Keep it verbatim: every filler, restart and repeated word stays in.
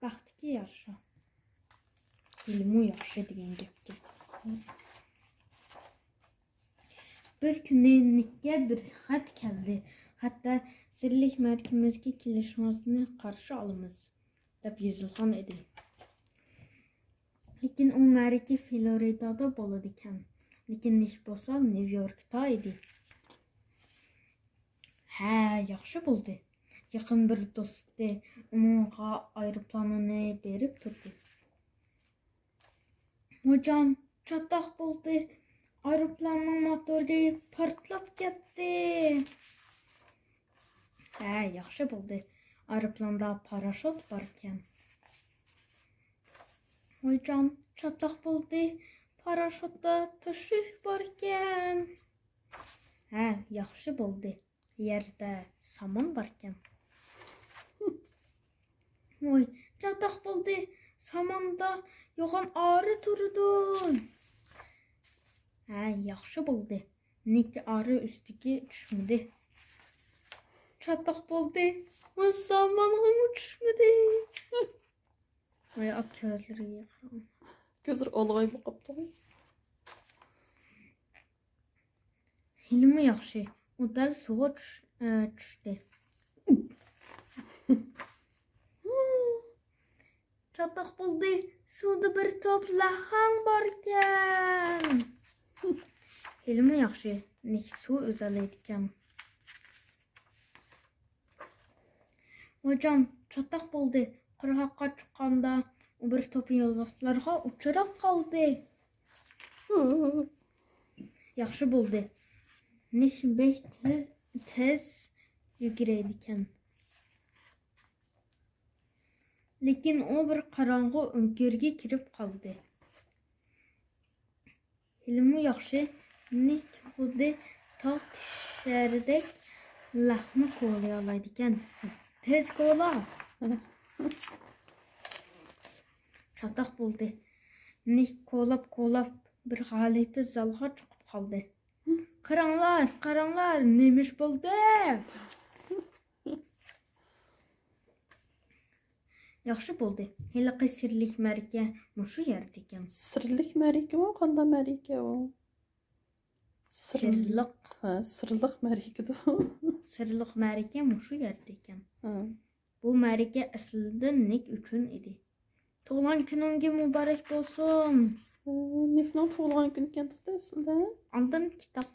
بەختكە يارىشا. ھېلىمۇ ياخشى دېگەن گەپكەن. بىر كۈنى نىككە بىر خەت كەلدى. خەتتە سىرلىق مەرىكىمىزگە كېلىشىڭىزنى قارشى ئالىمىز، دەپ يېزىلغان ئىدى. لېكىن ئۇ مەرىكە فلورىدادا بولىدىكەن. لېكىن نىك بولسا نيۇ يوركتا ئىدى. ھە، ياخشى بولدى. يېقىن بىر دوستى ئۇنىڭغا ئايروپىلانىنى بېرىپ تۇردى. ھوجام، چاتاق بولدى. ئايروپىلاننىڭ موتورى پارتلاپ كەتتى. ھە، ياخشى بولدى. ئايروپىلاندا پاراشوت باركەن. ھوجام، چاتاق بولدى. پاراشوتتا تۆشۈك باركەن. ھە، ياخشى بولدى. يەردە سامان باركەن. ۋوي، چاتاق بولدى. ساماندا يوغان ئارا تۇرىدۇ. ھە، ياخشى بولدى. نىك ئارا ئۈستىگە چۈشمىدى. چاتاق بولدى. ۋە سامانغىمۇ چۈشمىدى. ۋاي، ئاق كۆزلىرىگە قاراڭ. كۆزلىرى ئالغاي بولۇپ قاپتۇ. ھېلىمۇ ياخشى. ئۇ دەل سۇغا چۈش-، ئە، چۈشتى. چاتاق بولدى. سۇدا بىر توپ لەھەڭ باركەن. ھېلىمۇ ياخشى. نىك سۇ ئۈزەلەيدىكەن. ھوجام، چاتاق بولدى. قىرغاققا چىققاندا ئۇ بىر توپ يولۋاسلارغا ئۇچراپ قالدى. ياخشى بولدى. نىك بەك تېز، تېز يۈگۈرەيدىكەن. لېكىن ئۇ بىر قاراڭغۇ ئۆڭكۈرگە كىرىپ قالدى. ھېلىمۇ ياخشى، نىك خۇددى تاغ تېشەردەك لەخمە كولايالايدىكەن. تېز كولا! چاتاق بولدى. نىك كولاپ-كولاپ بىر غەلىتە زالغا چىقىپ قالدى. قاراڭلار، قاراڭلار، نېمە ئىش بولدى؟ ياخشى بولدى. ھېلىقى سىرلىق مەرىكە مۇشۇ يەردىكەن. سىرلىق مەرىكىمۇ؟ قانداق مەرىكە ئۇ؟ سىر-، سىرلىق. ھە، سىرلىق مەرىكىدۇ. سىرلىق مەرىكە مۇشۇ يەردىكەن. ھە. بۇ مەرىكە ئەسلىدە نىك ئۈچۈن ئىدى. تۇغۇلغان كۈنۈڭگە مۇبارەك بولسۇن! ئۇ، نىكنىڭ تۇغۇلغان كۈنى ئىكەن تۇغدى ئەسلىدە. ئاندىن كىتاب